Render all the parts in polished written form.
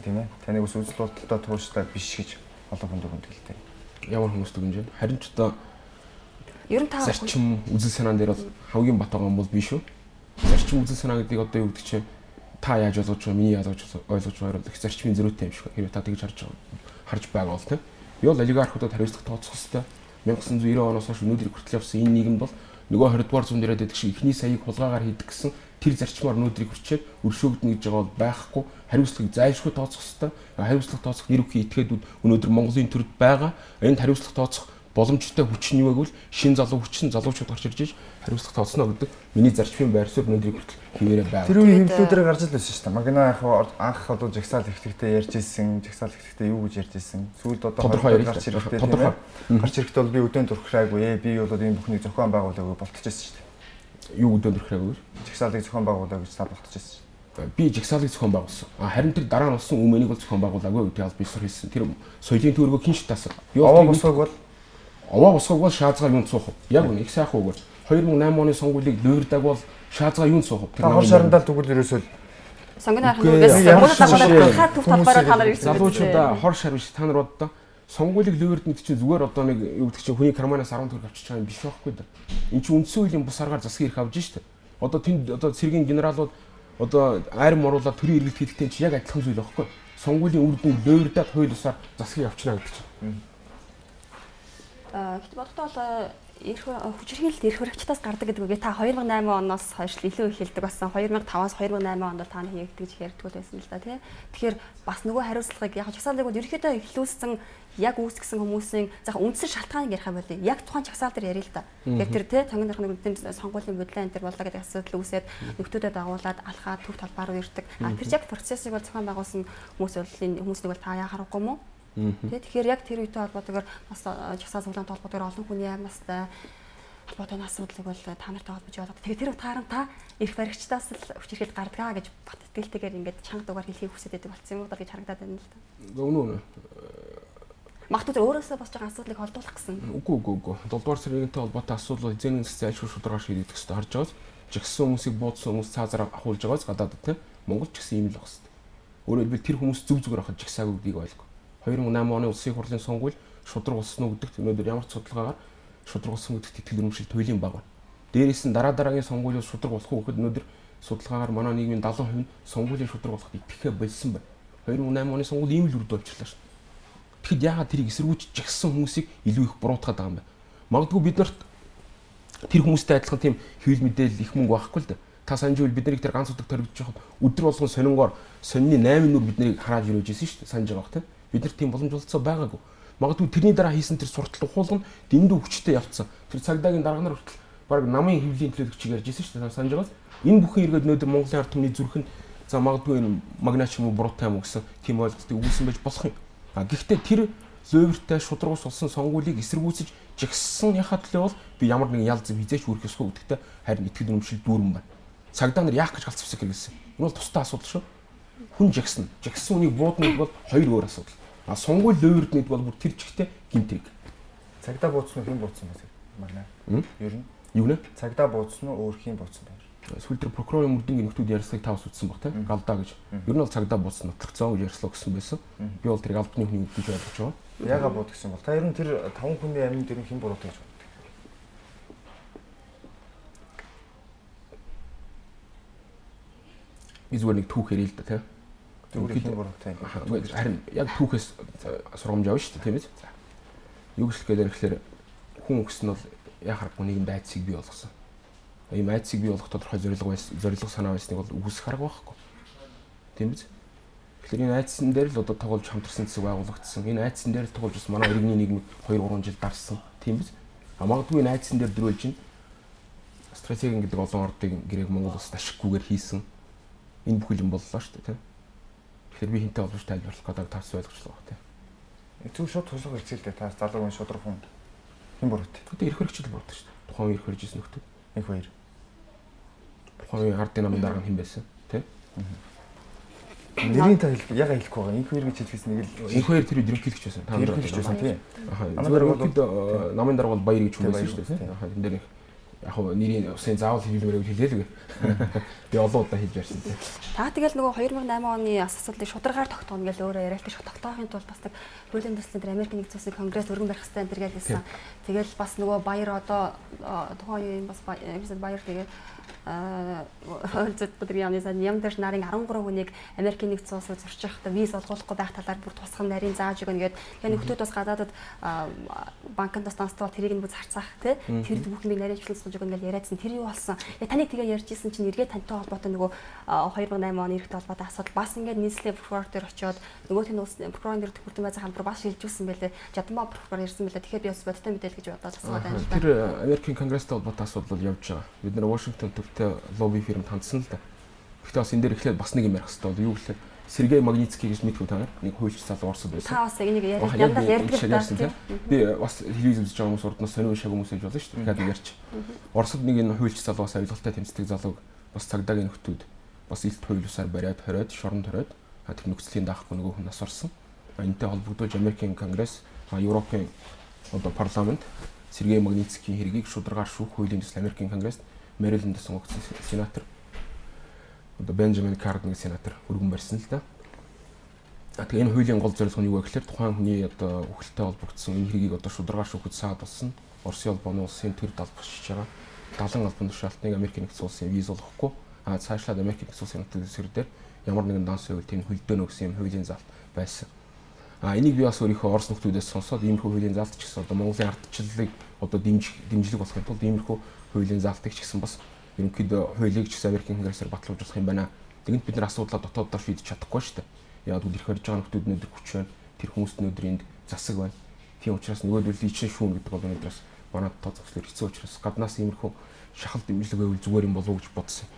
тийм ээ. Таныг бас үзэл бодолтой тууштай биш гэж олон хүн дүгнэлтэй. Ямар хүмүүс дүгнэж байна? Харин ч одоо ер нь та зарчим үзэл санаан дээр бол хамгийн бат байгаа юм бол биш үү? Зарчим үзэл санаа гэдгийг одоо юу гэдэг чинь та яаж ойлгож байгаа, миний яаж ойлгож байгаа их зарчмын зөрүүтэй юм шиг. Хэрвээ та тэгж харж байгаа бол тийм. Би бол олигархуудад хариуцлага тооцох ёстой. 1990 оноос хойш өнөөдрийг хүртэл явсан энэ нийгэм бол нөгөө 20 дугаар зуун дээр байдаг шиг эхний саяыг хулгайгаар хийдэг гэсэн тэр зарчмаар өнөөдрийг хүрчээд өршөөгдөнө гэж байгаа бол байхгүй. Хариуцлагыг зайлшгүй тооцох ёстой. Хариуцлага тооцох нэр бүхий этгээдүүд өнөөдөр Монголын төрд байгаа. Энд хариуцлага тооцох боломжтой хүч нь юу гэвэл шин залуу хүч нь залуучууд гарч ирж хариуцлага тооцно гэдэг миний зарчмын байр суурь өнөөдрийг хүртэл хэвээрээ байгаа. Тэр үеийн хэвлэлүүдээр гарч л байсан шүү дээ. Магна анх одоо жагсаал эхлэхдээ ярьж ирсэн, жагсаал эхлэхдээ юу гэж ярьж ирсэн. Сүүлд одоо гарч ирэхдээ тийм ээ. Гарч ирэхдээ бол би өдөөн турхраагүй. Би бол энэ бүхнийг зохион байгуулаагүй болтож байсан шүү дээ. Юу өдөөн турхраагүй? Жагсаалыг зохион байгуулаа гэж та болтож байсан шүү дээ. Би жагсаалыг зохион байгуулсан. Харин тэр дараа нь болсон өмнөнийг бол зохион байгуулаагүй гэдгийг аль бие сур хэлсэн. Тэр соёлын төвөргөө хинш таасан. Овоо босгог бол овоо босгог бол шаазгаар юунд суух вэ? Яг үнэ их сайхан үгээр 2008 оны сонгуулийг луурдаг бол шаазгаа юунд суух вэ? Тэр хор шарандаа тэгвэл ерөөсөө сонгоны архины үгээс сонгуулийн дагуулаад анхаа төв талбараа та нар ирсэн. Залуучуудаа хор шар биш та нар боддоо сонгуулийг луурдна гэдэг чинь зүгээр одоо нэг юу гэдэг чинь хүний карманаас 10 төгрөг авчиж байгаа юм биш байхгүй да. Энд чинь үндсэн хуулийн бус аргаар засгийн эрх авж штэ. Одоо тэнд одоо цэргийн генералууд одоо айрам оруулаад төрийн эргэлт хийхдээ чи яг адилхан зүйл байхгүй. Сонгуулийн үр дүн луурдаад хууль бусаар засгийг авчна гэдэг чинь. Гэхдээ бодохдоо бол хүчирхийлэлт эрх баригчдаас гардаг гэдэг үгээ та 2008 оноос хойш илүү их хэлдэг болсон. 2005-аас 2008 онд бол та хийгдэж ярьдаг байсан л да тий. Тэгэхээр бас нөгөө хариуцлагыг яг жагсаалыг бол ерөнхийдөө эхлүүлсэн яг үүсгэсэн хүмүүсийн за үндсэн шалтгааныг ярих юм бол яг тухайн жагсаал дээр ярил л да. Тэгэхээр тэр тий цонгон дархны үндсэн сонгуулийн бодлоо энэ төр боллоо гэдэг асуудал үүсээд нөхдүүдэд дагуулад алхаад төв талбар руу ирдэг. А тэр яг процессыг бол зохион байгуулсан хүмүүс бол энэ хүмүүснийг бол та яа харахгүй мó? Тэ тэгэхээр яг тэр үетэй холбоотойгоор бас жагсаал цуглаантай холбоотойгоор олон хүний амнастай холбоотой асуудлыг бол та нартай холбож яваад. Тэгэхээр тэр утгаар нь та эрх баригчдаас л хүчирхийлэл гардгаа гэж бат итгэлтэйгээр ингээд чанга дугаар хэлхийг хүсэж байдаг болсон юм уу гэж харагдаад байна л да. Үнэ үнэ. Магадгүй тэр өөрөөсөө босч байгаа асуудлыг холдуулах гэсэн. Үгүй үгүй үгүй. 7 дугаар сэргийгэнтэй холбоотой асуудал эзэн засгийн айлшгүй шударгаар шийдэгдэх хэрэгтэй харж байгаас жагссан хүмүүсийг буудсан хүмүүс цаазаар ахуулж байгаас гадаадд тийм Монгол ч гэсэн ийм л байх хэрэгтэй. Өөрөөр хэлбэл тэр хүмүүс зүг зүгээр авах жагсаагүй гэдгийг ойлгоо. 2008 оны улсын хурлын сонгуул шударга болсон уу гэдэгт өнөөдөр ямар ч судалгаагаар шударга болсон гэдэгт итгэл үнэмшил туйлын бага байна. Дээрээс нь дараа дараагийн сонгуулиуд шударга болох уу гэхэд өнөөдөр судалгаагаар манай нийгмийн 70% нь сонгуулийн шударга болоход итгэхээ болсон байна. 2008 оны сонгуул ийм л үр дүн авчирлаа шүү. Тэгэхэд яагаад тэрийг эсэргүүж жагссан хүмүүсийг илүү их буруутгаад байгаа юм бэ? Магадгүй бид нарт тэр хүмүүстэй адилхан тийм хэвлэл мэдээлэл их мөнгө байхгүй л дээ. Та санаж байвал бид нарыг тэр ганц удаг торгиж явахад өдөр болгон сонингоор сонины 8 нүр бид нарыг харааж ирж байсан шүү дээ. Санаж байгаа бох тийм. Бид нар тийм боломж олцоо байгаагүй. Магадгүй тэрний дараа хийсэн тэр суртал ухуулга нь дэндүү хүчтэй явцсан. Тэр цагдаагийн дарга нар хүртэл баг намын хэвлэлийн төлөөлөгчийг ярьж байсан шүү дээ. Санаж байгаас энэ бүхэн эргээд өнөөдөр Монголын ард түмний зүрхэнд за магадгүй энэ магнач юм уу буруутай юм уу гэсэн тийм ойлголтыг өгүүлсэн байж болох юм. А гэхдээ тэр луйвартай шударгуус болсон сонгуулийг эсэргүүцэж жагссан яхаа төлөө бол би ямар нэгэн ял зэм хизээч үүрэх ёсгүй гэдэгтээ харин итгэл үнэмшил дүүрэн байна. Цагдаа нар яах гэж галц зэвсэг хэрэглэсэн. Энэ бол тусдаа асуудал шүү. Хүн жагсна. Жагссан үнийг буудна гэдэг бол хоёр өөр асуудал. А сонгуул луйвард нэг бол бүр тэр чигтээ гэмт хэрэг. Цагдаа буудсан уу хэн буудсан бэ? Манай. Ер нь юу нэ? Цагдаа буудсан уу өөр хэн буудсан бэ? Сүүл дээр прокурорын мөрдөнгийн нөхдүүд ярьсыг та бас үзсэн баг тийм. Галдаа гэж. Ер нь бол цагдаа буудсан нотлогцсон гэж ярьслаа гэсэн байсан. Би бол тэрийг албаны хүний үг гэж ойлгож байгаа. Яага бууд гэсэн бол та ер нь тэр 5 хүний аминд ер нь хэн буруутай гэж боддог? Би зүгээр нэг түүх ярил л да тийм. Зүгээр хэн буруутай юм. Харин яг түүхээс сургамж авна шүү дээ тийм ээ. За. Юу гэж хэлэх гээд тэгэхээр хүн өгсөн бол яа харахгүй нийгэмд айдсыг бий болгосон. Ийм айдсыг бий болгох тодорхой зорилго байсан, зорилго санаа байсныг бол үгүйсэх арга байхгүй. Тийм биз? Тэгэхээр энэ айдсан дээр л одоо тоглож хамтарсан зэсэг байгуулагдсан. Энэ айдсан дээр л тоглож бас манай иргэний нийгмийг 2 3 жил дарсан. Тийм биз? А магадгүй энэ айдсан дээр дөрвөлж нь стратеги гэдэг олон ордын гэрээг Монгол улсад ашиггүйгээр хийсэн. Энэ бүхэл юм боллоо шүү дээ, тийм. Тэгэхээр би хинтээ олж тайлбарлах гэдэг таарс ойлгочлоо баг тийм. Зүг шууд тусах хэрэгцээлтэй та залуу хүн шудраг хүн хэн буруутай? Одоо эрх хэрэгчил буруутай шүү дээ. Тухайн үе эрх хэрэгжсэн нөхдөд. Нэг хоёр. Тухайн үеийн ардын намын дарга нь хэн байсан? Тэ? Нэрийн та хэлэх яга хэлэхгүй байгаа. Инх хоёр гэж хэлэхээс нэг л инх хоёр тэр үед ерөнхийлөгч байсан. Та ерөнхийлөгч байсан тийм. Зүгээр ерөнхийд намын дарга бол Баяр гэж хүн байсан шүү дээ. Аха тэн дээр Яг хөө нэрийн усын заавал хэлмээрээ хэлээлгүй. Би олон удаа хэлж ярьсан тийм. Та тэгэл нөгөө 2008 оны асуудлыг шударгаар тогтооно гэж өөрөө яриад тэр тогтоохын тулд бас нэг хуулийн төслийн дээр Америк нэгдсэн улсын конгресс өргөн барих хэрэгтэй энэ төр гэж хэлсэн. Тэгэл бас нөгөө баяр одоо тухайн үеийн бас баяр тэгээ хууль зүйн яамны сайд Нямдар нарын 13 хүнийг Америкийн нэгдсэн улсад зорчих одоо виз олгуулахгүй байх талаар бүр тусган нарийн зааж өгнө гээд тэгээ нөхдүүд бас гадаадад банкнд бас данстал тэрийг нь бүр зарцаах тий тэр бүхнийг нарийн жилийн суулж өгнө гэж яриадсан. Тэр юу болсон? Яг таныг тэгээ ярьж исэн чинь эргээд тантай холбоотой нөгөө 2008 оны эрхтэй холбоотой асуудал бас ингээд нийслэлийн прокурор дээр очиод нөгөөх нь улс прокурорын дээр төхөрдөн байцаа хамтраа бас шилжүүлсэн байлээ. Жадмаа прокурор ирсэн байлээ. Тэгэхээр би бас бодтой мэдээлэл гэж бодоод асууад байна л да. Тэр Америкийн конгресстэй холбоотой асуудал бол явж байгаа. Бид нар Вашингтон төвтэй лобби фирмд хандсан л да. Гэхдээ бас энэ дээр эхлээд бас нэг юм ярих хэрэгтэй бол юу гэхээр Сергей Магнитский гэж мэдгүй та нар нэг хуульч залуу Оросд байсан. Та бас энийг яндар ярьдаг л да. Би бас телевиз үзэж байгаа хүмүүс урднаас сонир уншааг хүмүүс гэж болно шүү дээ. Тэгэхээр ярьч. Оросд нэг энэ хуульч залуу бас авилгалтай тэмцдэг залууг бас цагдаагийн нөхдүүд бас илт хууль усаар бариад хориод шорон ториод тэр нөхцөлийн даахгүй нөгөө хүн нас орсон. Энэтэй холбогдуулж Америкийн конгресс, Европын одоо парламент Сергей Магнитскийн хэргийг шударгаар шүүх хуулийн төсөл Америкийн конгресст Мэриленд сонгогдсон сенатор одоо Бенджамин Карден гэх сенатор өргөн барьсан л да. Тэгээ энэ хуулийн гол зорилго нь юу вэ гэхээр тухайн хүний одоо үхэлтэй холбогдсон энэ хэргийг одоо шударгаар шүүхэд саад болсон. Оросын холбооны улсын төр далбарчж байгаа. 70 албан тушаалтныг Америкийн нэгдсэн улсын виз олгохгүй. Цаашлаад Америкийн нэгдсэн улсын нутаг дэвсгэр дээр ямар нэгэн данс байвал тийм хөлдөөнө гэсэн юм хуулийн заалт байсан. Энийг би бас өөрийнхөө Орос нөхдүүдээс сонсоод иймэрхүү хуулийн заалт ч гэсэн одоо Монголын ардчлалыг одоо дэмжлэг болохын тулд иймэрхүү хуулийн заалтыг ч гэсэн бас ерөнхийдөө хуулийг ч гэсэн Америкийн конгрессээр батлуулж юм байна. Тэгэнт бид нар асуудлаа дотооддоо шийдэж чадахгүй шүү дээ. Яг үл ирэх барьж байгаа нөхдүүд өнөөдөр хүч байна. Тэр хүмүүст өнөөдөр энд засаг байна. Тийм учраас нөгөөдөл чинь шүүн гэдэг бол өнөөдрөөс манай дотоод зохицлоор хэцүү учраас гаднаас иймэрхүү шахалт дэмжлэг байвал зүгээр юм болов уу гэж бодсон.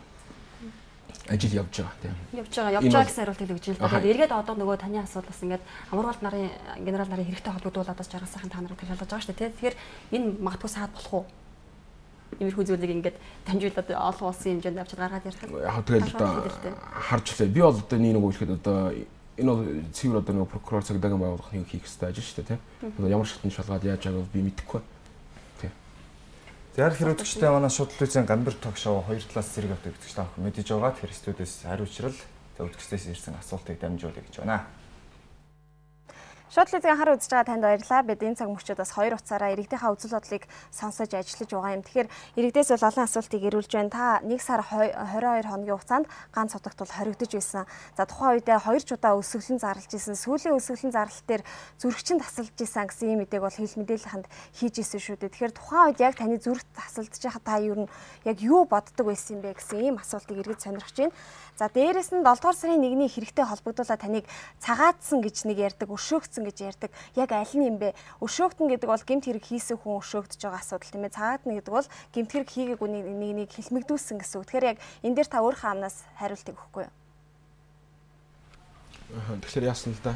Ажил явж байгаа тийм. Явж байгаа гэсэн хариулт өгч байна л да. Тэгээд эргээд одоо нөгөө таны асуудал бас ингээд амарвалт нарын генерал нарын хэрэгтэй холбогдуулаад бас жаргал сайхан та нарыг шалгаж байгаа шүү дээ. Тэгэхээр энэ магадгүй саад болох уу? Иймэрхүү зүйлийг ингээд дамжуулаад олон улсын хэмжээнд авчид гаргаад ярих. Яг тэгэл одоо харж лээ. Би бол одоо нэг хэлэхэд одоо энэ бол цэвэр одоо нөгөө прокурор цагдаагийн байгууллагын хийх ёстой ажил шүү дээ тийм. Одоо ямар шатнд шалгаад яаж байгааг би мэдэхгүй. Тийм. За хэрэг үзэгчтэй манай шууд телевизийн Гамбир ток шоу хоёр талаас зэрэг явдаг үзэгч та бүхэн мэдэж байгаа. Тэгэхээр студиэс хариуцрал за үзэгчдээс ирсэн асуултыг дамжуулъя гэж байна. Шууд телевизийн анхаарал үзэж байгаа танд баярлалаа. Бид энэ цаг мөчид бас хоёр утсаараа иргэдийнхаа үзэл бодлыг сонсож ажиллаж байгаа юм. Тэгэхээр иргэдээс бол олон асуултыг ирүүлж байна. Та 1 сар 22 хоногийн хугацаанд ганц сутагт бол хоригдож байсан. За тухайн үедээ 2 ч удаа өсөглөн зарлж исэн. Сүүлийн өсөглөн зарлалт дээр зүрхчин тасалж исэн гэсэн ийм мэдээг бол хэвлэл мэдээлэлхэнд хийж исэн шүү дээ. Тэгэхээр тухайн үед яг таны зүрх тасалдж байхад та юу нь яг юу боддог байсан юм бэ гэсэн ийм асуултыг иргэд сонирхож байна. За дээрэс нь 7 дугаар сарын 1-ний хэрэгтэй холбогдуулаад таныг цагаатсан гэж нэг ярьдаг, өршөөгдсөн гэж ярьдаг. Яг аль нь юм бэ? Өршөөгдөн гэдэг бол гэмт хэрэг хийсэн хүн өршөөгдөж байгаа асуудал тийм ээ. Цагаатна гэдэг бол гэмт хэрэг хийгээгүй нэг хилмигдүүлсэн гэсэн үг. Тэгэхээр яг энэ дээр та өөрийнхөө амнаас хариултыг өгөхгүй юу? Тэгэхээр яасан л да.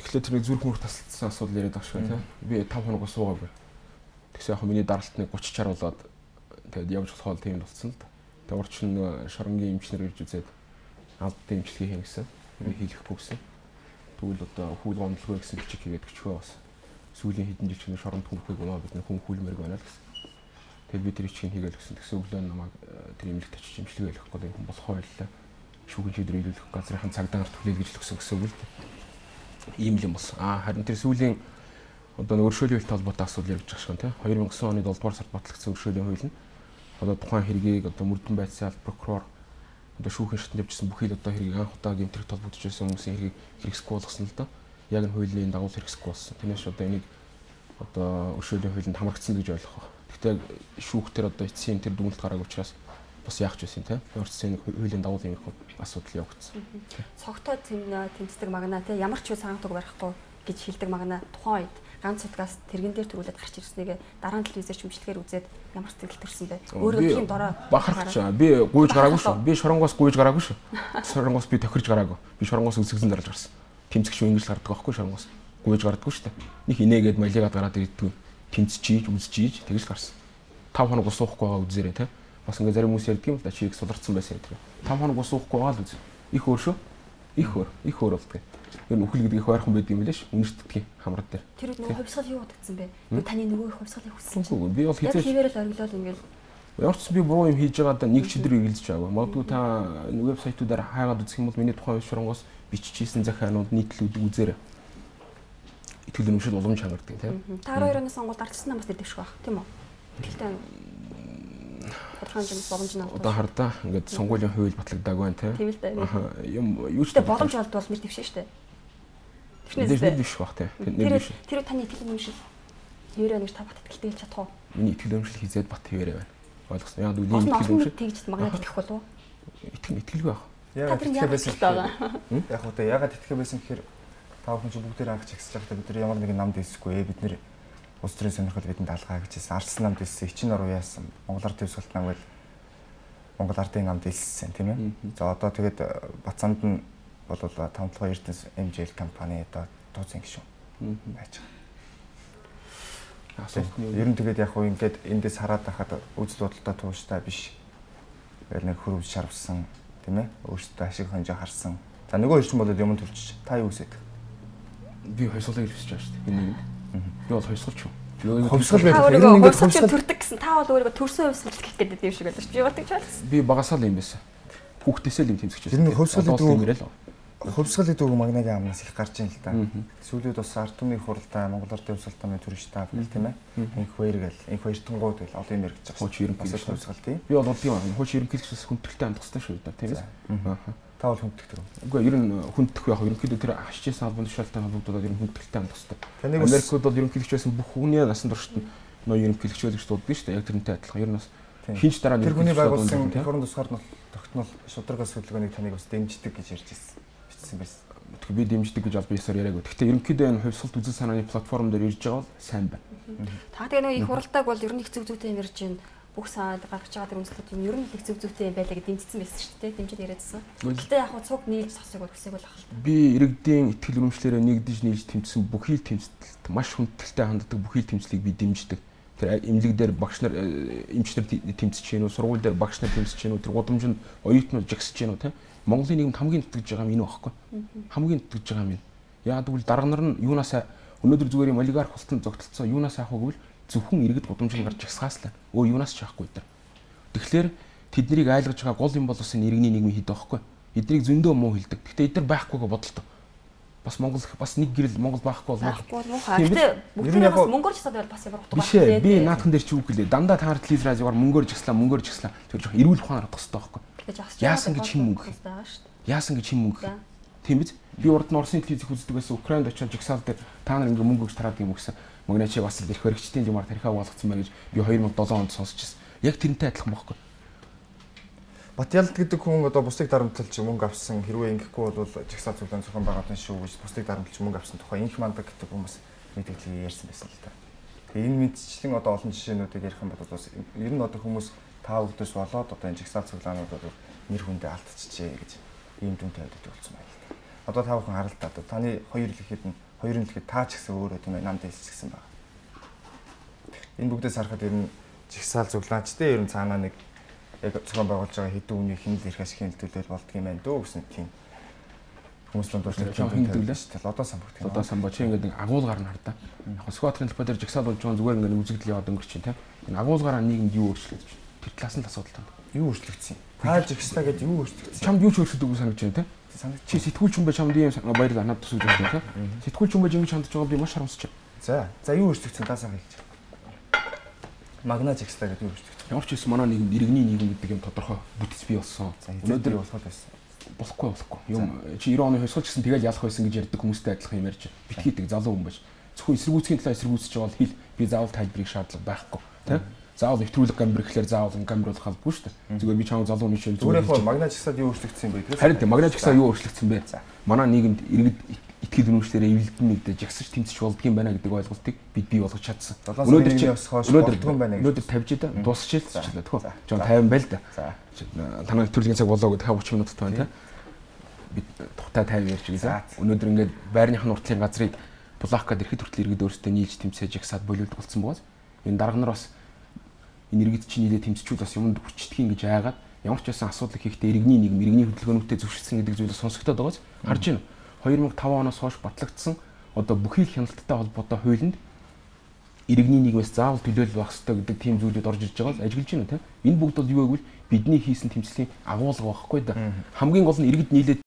Эхлээд тэр нэг зүрх мөрөх тасалдсан асуудал яриад байгаа шүү тийм. Би 5 хоног суугаагүй. Тэгсэн яг миний даралт нэг 30 60 болоод тэгээд явж болохоор тийм болсон л да. Тэгээд урд нь шоронгийн эмчнэр ирж үзээд албатай эмчилгээ хийн гэсэн. Би хийлгэхгүй гэсэн. Тэгвэл одоо хүүл гомдлгүй гэсэн бичиг хийгээд өчгөө бас. Сүүлийн хэдэн жил чинь шоронд хүмүүхийг унаа бид хүн хүлмээрг байна л гэсэн. Тэгээд би тэр бичгийг хийгээл гэсэн. Тэгсэн өглөө намайг тэр эмнэлэгт очиж эмчилгээ хийх гэдэг хүн болох байлаа. Шүүхэн шийдвэр нийлүүлэх газрынхан цагдаа нарт хүлээл гэж л өгсөн гэсэн үг л дээ. Ийм л юм болсон. Харин тэр сүүлийн одоо нэг өршөөлийн хуультай холбоотой асуудал яригдж байгаа шин тийм. 2009 оны 7 дугаар сард батлагдсан өршөөлийн хууль нь одоо тухайн хэргийг одоо мөрдөн байцаал прокурор одоо шүүхэн шатанд явжсэн бүхий л одоо хэргийг анх удаа гэмт хэрэг холбогдож байсан хүмүүсийн хэргийг хэрэгсэхгүй болгосон л доо. Яг энэ хуулийн дагуу хэрэгсэхгүй болсон. Тэрнээс одоо энийг одоо өршөөлийн хуулинд хамрагдсан гэж ойлгох. Гэхдээ шүүхтэр одоо эцсийн тэр дүгнэлт гараагүй учраас бас яах ч байсан тийм. Орцын хуулийн дагуу иймэрхүү асуудал явагдсан. Цогтой тэмцдэг магна тийм ямар ч үе цагаан туг барихгүй гэж хэлдэг магна тухайн үед ганц сутгаас тэрэгэн дээр төрүүлээд гарч ирснийг дараа нь телевизээр шүмжлэгээр үзээд ямар сэтгэл төрсөн бэ? Өөрөө тийм дорой бахархаж би гуйж гараагүй шүү. Би шоронгоос гуйж гараагүй шүү. Шоронгоос би тохирж гараагүй. Би шоронгоос үсгсэн дарж гарсан. Тэмцэх шүү ингэж гардаг байхгүй шоронгоос. Гуйж гардаггүй шүү дээ. Нэг инээгээд малигаад гараад ирдэггүй. Тэмцчихийж, үзчихийж тэгж гарсан. 5 хоног ус уухгүй байгаа үзээрэй те. Бас ингээ зарим хүмүүс ярьдаг юм л да чи их суларцсан байсан гэдэг. 5 хоног ус уухгүй байгаа л үз. Их өөр шүү. Их өөр болдгоо. Ер нь үхэл гэдэг их ойрхон байдаг юм лээ ш. Үнэртдгийг хамрад дээр. Тэр үед нөгөө хувьсгал юу бодогдсон бэ? Таны нөгөө их хувьсгалыг хүссэн чинь. Би бол хизээ хэвээрэл ориглол ингээл ямар ч би буруу юм хийж байгаадаа нэг чидрэг эргэлзэж байгаагүй. Магадгүй та вебсайтуудаар хайгаад үзэх юм бол миний тухайн шоронгоос биччихсэн захианууд нийтлүүд үзээрэй. Итгэл үнэмшил улам чангардаг тийм. Та 12 оны сонгуульд ардчилсан намаас нэр дэвших байх тийм үү? Итгэлтэй байна. Тодорхой хэмжээнд боломж нь одоо хардаа ингээд сонгуулийн хууль батлагдаагүй байна тийм. Тийм л дээ. Юм юу ч боломж болдвол нэр дэвшнэ шүү дээ. Нэр дэвших байх тийм. Нэр дэвших. Тэр таны итгэл үнэмшил хэвээрээ нэг та бат итгэлтэй хэлж чадах уу? Миний итгэл үнэмшил хизээд бат хэвээрээ байна. Ойлгосон. Яг үл ийм итгэл үнэмшил тэгж магнаад итгэх болов уу? Итгэлгүй байх. Яагаад итгэх байсан гэхээр яг үгүй яагаад итгэх байсан гэхээр та бүхэн чи бүгдээр анх чагсаж байхдаа бид нар ямар нэгэн нам дээсэхгүй бид нэр улс төрийн сонирхол бидэнд алгаа гэж хэлсэн. Арслан нам дээссэн, Ичин ор уяасан, Монгол ард төвсгөлт нам гэл Монгол ардын нам дээссэн тийм ээ. За одоо тэгээд Бацанд нь бол Тавталгаа Эрдэнэс MJL компани одоо тооцсон гишүүн байж байгаа. Асуулт нь ер нь тэгээд яг хуу ингээд эндээс хараад байхад үзэл бодолтой тууштай биш. Тэгэл нэг хөрвж шарвсан тийм ээ. Өөртөө ашиг хонжоо харсан. За нөгөө ирсэн бол юм төлчих. Та юу хүсэж? Би хувьсгалыг хүсэж байгаа шүү дээ. Энэ нэгэнд. Би бол хувьсгалч юм. Хувьсгал байх. Ер нь ингээд хувьсгал төрдөг гэсэн. Та бол өөрийгөө төрсөн хувьсгалч гэх гэдэг юм шиг байлаа шүү. Би бол тэгж ойлгосон. Би багасаа л юм байсан. Хүүхдээсээ л юм тэмцэж байсан. Тэр нь хувьсгал гэдэг үг хувьсгал гэдэг үг Магнагийн амнаас их гарч ийн л да. Сүүлүүд бас ард түмний хуралдаа, Монгол ардын хувьсгалтай мэд төрөж та гэл тийм ээ. Инх хоёр гэл, инх хоёр тунгууд гэл олон юм яригдж байгаа. Хууч ерөнхийлөгч хувьсгал тийм. Би бол тийм хууч ерөнхийлөгчөөс хүндэтгэлтэй хандах хэрэгтэй шүү дээ тийм ээ. Та бол хүндэтгэдэг үү? Үгүй ер нь хүндэх яг ерөнхийдөө тэр ашижсэн албан тушаалтай холбогдоод ер нь хүндэтгэлтэй хандах хэрэгтэй. Америкт бол ерөнхийлөгч байсан бүх хүний насан туршид нь нөө ерөнхийлөгч гэж дууддаг шүү дээ. Яг тэрнтэй адилхан. Ер нь бас хинч дараа нь тэр хүний байгуулсан эх орон тусгаар нь тогтмол шударгаас хөдөлгөөнийг таныг бас дэмждэг гэж ярьж ирсэн. Бичсэн байсан. Тэгэхээр би дэмждэг гэж албан ёсоор яриаггүй. Гэхдээ ерөнхийдөө энэ хувьсгалт үзэл санааны платформ дээр ирж байгаа бол сайн байна. Та тэгээ нөгөө их хуралдааг бол ер нь их зөв зүйтэй юм ярьж байна. Бүх саад гаргаж байгаа тэр үнслүүд юм ер нь их зөв зүйтэй юм байлаа гэж дэмжсэн байсан шүү дээ. Дэмжиж яриадсан. Гэхдээ яг хуу цуг нийлж сосыг бол хүсээг бол ах л. Би иргэдийн итгэл үнэмшлээрээ нэгдэж нийлж тэмцсэн бүхий л тэмцэлт маш хүндэтгэлтэй ханддаг бүхий л тэмцлийг би дэмждэг. Тэр эмнэлэг дээр багш нар эмч нар тэмцэж гин үү, сургууль дээр багш нар тэмцэж гин үү, тэр гудамжинд оюутнууд жагсаж гин үү, тэ? Монголын нийгэмд хамгийн дутагдж байгаа юм энэ байхгүй. Хамгийн дутагдж байгаа юм энэ. Яг гэвэл дарга нар нь юунаас өнөөдөр зүгээр юм олигарх хултан зогтолцсон юунаас авах вэ гэвэл зөвхөн иргэд гудамжинд гарч жагсахаас л. Өө юунаас ч авахгүй дээ. Тэгэхээр тэднийг айлгаж байгаа гол юм бол бас энэ иргэний нийгмийн хэд байхгүй. Эднийг зөндөө муу хэлдэг. Гэхдээ эдгээр байхгүйгээ бодолтой. Бас Монгол бас нэг гэрэл Монгол байхгүй бол муухай. Гэхдээ бүгдээрээ бас мөнгөөр жагсаад байвал бас ямар утга байх вэ? Би наадхан дээр чи үг гэлээ. Дандаа та нар телевиз радиогоор мөнгөөр жагслаа, мөнгөөр жагслаа. Тэр жоох эрүүл ухаан харах хэрэгтэй байхгүй. Яасан гэж хин мөнгө. Яасан гэж хин мөнгө. Тийм биз? Би урд нь Оросын телевизийг үздэг байсан. Украинд очиод жагсаал дээр та нар ингээ мөнгө өгч тараадаг юм гэсэн. Магначиг бас л эрх баригчдын жумаар тархиа болгоцсон байна гэж би 2007 онд сонсч ирсэн. Яг тэрнтэй адилхан байхгүй. Батялд гэдэг хүн одоо бусдыг дарамтлж мөнгө авсан хэрвээ ингэхгүй бол жагсаал цуглаан зохион байгуулсан шүү гэж бусдыг дарамтлж мөнгө авсан тухай инх мандаг гэдэг хүмүүс мэдээлэл ярьсан байсан л та. Тэгээ энэ мэдчлэн одоо олон жишээнүүдийг ярих юм бол бас ер нь одоо хүмүүс та бүхдээс болоод одоо энэ жагсаал цуглаанууд бол нэр хүндээ алдчихжээ гэж ийм дүн тавиад болсон байна л та. Одоо та бүхэн харал та одоо таны хоёр л ихэд нь хоёр нь л ихэд та ч гэсэн өөрөө тийм ээ нам дээсчихсэн байна. Энэ бүгдээс харахад ер нь жагсаал цуглаанч тэ ер нь цаанаа нэг яг зохион байгуулж байгаа хэдэн хүний хин л эрх ашигын төлөөл болдго юм байна дөө гэсэн тийм хүмүүс дунд дуушлаг хиндүүлээ шүү дээ. Одоо самбогдох. Одоо самбоо чи ингээд нэг агуулгаар нь хардаа. Яг Сүхбаатарын талбай дээр жагсаал болж байгаа зүгээр ингээд үзэгдэл яваад өнгөрч чинь тийм. Энэ агуулгаараа нийгэмд юу өөрчлөгдөж байна? Тэр талаас нь л асуудал танд. Юу өөрчлөгдсөн? Та жагслаа гэж юу өөрчлөгдсөн? Чамд юу ч өөрчлөгдөөгүй санагдаж байна тийм. Чи сэтгүүлч хүн бай чамд ийм баярлалаа надад төсөж байна тийм. Сэтгүүлч хүн байж ингэж хандж байгаа би маш харамсаж байна. За. За юу өөрчлөгдсөн та сайхан хэлж. Магна жагслаа гэдэг юу өөрчлөгдсөн? Ямар ч байсан манай нийгэмд иргэний нийгэм гэдэг юм тодорхой бүтэц бий болсон. Өнөөдөр болох байсан. Болохгүй. Юм чи 90 оны хувьсгалч гэсэн тэгэл ялах байсан гэж ярьдаг хүмүүстэй адилхан юм ярьж битгийдэг залуу хүн байж. Зөвхөн эсэргүүцгийн талаа эсэргүүцэж байгаа бол хэл би заавал тайлбарыг шаардлага байхгүй тийм. Заавал нэвтрүүлэг гамбир гэхлээр заавал гамбир болох албагүй шүү дээ. Зүгээр би чамд залуу хүн шиг зүгээр яг магна жагсаад юу өөрчлөгдсөн юм бэ гэдгээс. Харин тийм магна жагсаа юу өөрчлөгдсөн бэ? Манай нийгэмд иргэд итгэл үнэмшлээрээ эвлэлдэн нэгдэж жагсаж тэмцэж болдгийм байна гэдэг ойлголтыг бид бий болгож чадсан. Өнөөдөр чи өнөөдөр байна гэж. Өнөөдөр 50 жил дуусчихлаа тхөө. Жон 50 байл да. Танай нэвтрүүлгийн цаг болоо гэдэг 30 минут байна тийм. Бид тухтай 50 ярьж гэлээ. Өнөөдөр ингээд байрных нь уртлын газрыг булаах гээд ирэхэд хүртэл иргэд өөрсдөө нийлж тэмцээж жагсаад болиулдаг болсон богоос. Энэ дарга нар бас энэ иргэд чинь нийлээ тэмцчүүл бас юмд хүчдгийг гэж айгаад Ямар ч байсан асуудал хийхдээ иргэний нийгэм, иргэний хөдөлгөөнүүдтэй зөвшөөрсөн гэдэг зүйлийг сонсогдоод байгаас харж байна. 2005 оноос хойш батлагдсан одоо бүхий л хяналттай холбоотой хуулинд иргэний нийгмээс заавал төлөөлөл байх ёстой гэдэг тийм зүйлүүд орж ирж байгаас ажиглаж байна тийм. Энэ бүгд бол юу гэвэл бидний хийсэн тэмцлийн агуулга байхгүй да. Хамгийн гол нь иргэд нийлээд